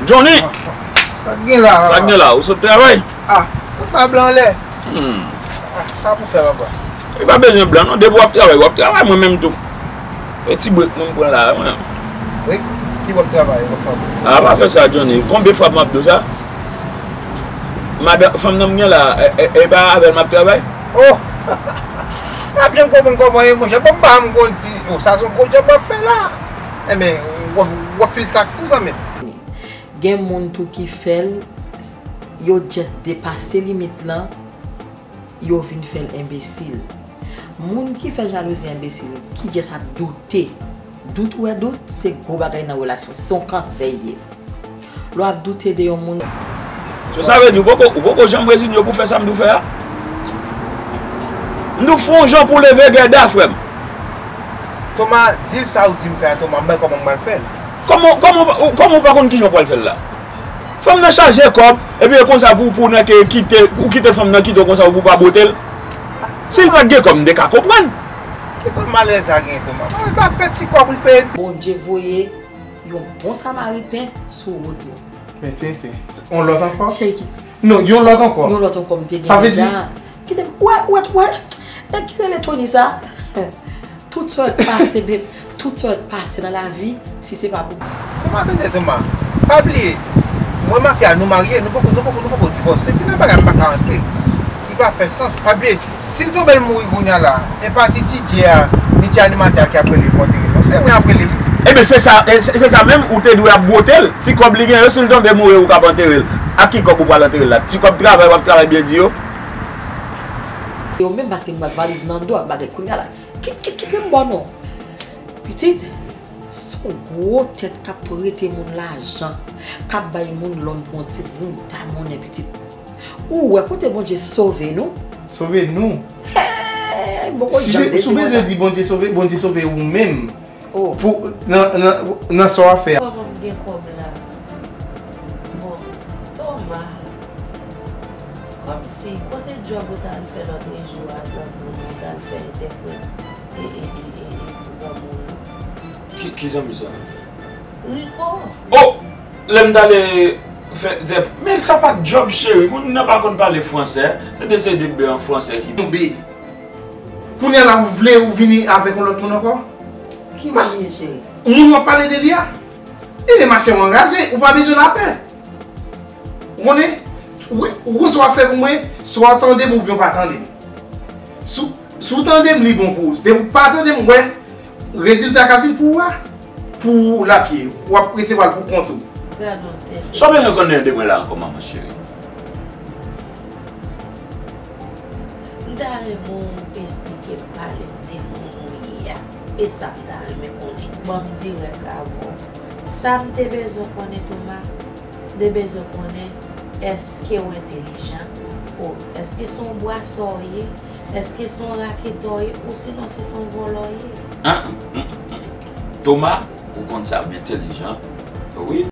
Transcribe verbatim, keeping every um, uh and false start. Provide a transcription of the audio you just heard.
Johnny! Sa k gen la, papa? Sa k gen la? Ou sot travay? Ah, sot pa blan anlè. Hmm. Ah, sa pou fè, papa? E pa bezwen blan, non. Depi w ap travay, w ap travay, mwen menm tou. E ti brek mwen pran la, mwen. Brek? Ki bò w ap travay, w ap travay? Ah, pa fè sa, Johnny. Konbyen fwa m ap di w sa? Madan, fanm nan m gen la, e, e, e pa avè l m ap travay? Oh! M ap janm konprann kòman e, monchè. Bon, m pa janm konn si, oh, sa se yon gwo djòb w ap fè la. Enben, w ap, w ap fil taks tou, zanmi m. Gen moun tou ki fè l, yo just depase limit lan, yo vin fè l enbesil. Moun ki fè jalouzi enbesil, ki just ap doute. Dout, ou wè, dout se gwo bagay nan relasyon, se yon kansè l ye. Lè w ap doute de yon moun. So, sa vle di ou poko, ou poko janm reziyen w pou fè sa m di w fè a? M di w fè yon jan pou leve Gèda, frè m. Toma, di l sa ou di m fè a, Toma, m wè kòman m pral fè l. Kòman, kòman, kòman ou pa konn kijan w pral fè l la? Fanm nan chaje kòb, epi e konsa pou, pou nèg kite, ou kite fanm nan kite w konsa pou w pa bwote l. Si l pa t gen kòb, m te ka konprann. Ki kòb malèrèz la gen, Toma? Malèrèz la fè ti kòb pou l peye. Bondye voye yon bon samariten sou wout nou. Men tenten. On lòt ankò? Cheri, kite. Non, yon lòt ankò. Yon lòt ankò, m te gen deja. Sa vle di? Kite m, wè, wè, wè. Nèg ki rele Tony sa. Tout sa w wè k pase, babe. Tout sa w wè k pase nan lavi, si se pa pou. Toma, tande, Toma. Pa bliye, mwen mafya, nou marye, nou poko, nou poko, nou poko divòse. Ki nan bagay m pa ka antre. Li pa fè sans. Pa bliye, si l tonbe l mouri kounye a la, e pa ti DJ a, ni ti animatè a ki ap rele pou antere l, non. Se mwen y ap rele. Ebyen, se sa, e, se, se sa menm, ou te dwe ap bwote l. Ti kòb li gen yo, si l tonbe mouri, ou k ap antere l. Ak ki kòb ou pral antere l la? Ti kòb travay, w ap travay byen di yo. Yo menm, paske m wè valiz nan do ak bagay kounye a la. Kit, kit, kite m bò non. Pitit, se yon gwo tèt k ap prete moun lajan, k ap bay moun lòn pou yon ti bounta monnen, pitit. Ou wè kote Bondye sove nou? Sove nou? Hey, m poko janm sezi konsa. Si w bezwen di Bondye sove, Bondye sove ou menm. Oh. Pou, nan, nan, nan sa w ap fè a. Kòman m gen kòb la? Bon, Toma, kòmsi, kote djòb ou t al fè lòtrejou a, zanmi w, ou t al fè entèprèt, e, e, e, e, e, pou zanmi w lan? Ki, ki zanmi sa? Rico. Oh! Lè m t ale fè, fè, men sa pa t djòb, cheri. Moun nan pa konn pale fransè. Se de, se de bè an fransè ki tonbe. Kounye a la, ou vle ou vini avèk yon lòt moun ankò? Ki moun li ye, cheri? Moun w ap pale de li a. Ebyen, machè, ou angaje, ou pa bezwen lapè. Ou konnen? Ou, ou konn sa w ap fè pou mwen, swa w tande m oubyen w pa tande m. Si w, si w tande m, li bon pou ou. Depi w pa tande m, w wè, rezilta k ap vin pou ou a, pou lapye, w ap resevwa l pou kont ou. Gad on tèt. Sa w bezwen konnen de mwen la ankò, manman cheri? M ta renmen w esplike m, pale m de moun ou ye a. E sa m ta renmen konnen. Ban m dirèk avè w. Sa m te bezwen konnen, Toma, m te bezwen konnen, èske w entelijan? O, èske se yon bwasò w ye? Èske se yon raketè w ye? Ou sinon si se yon vòlò w ye? An, an, an, an. Toma, ou konn sa, m entelijan. Wi.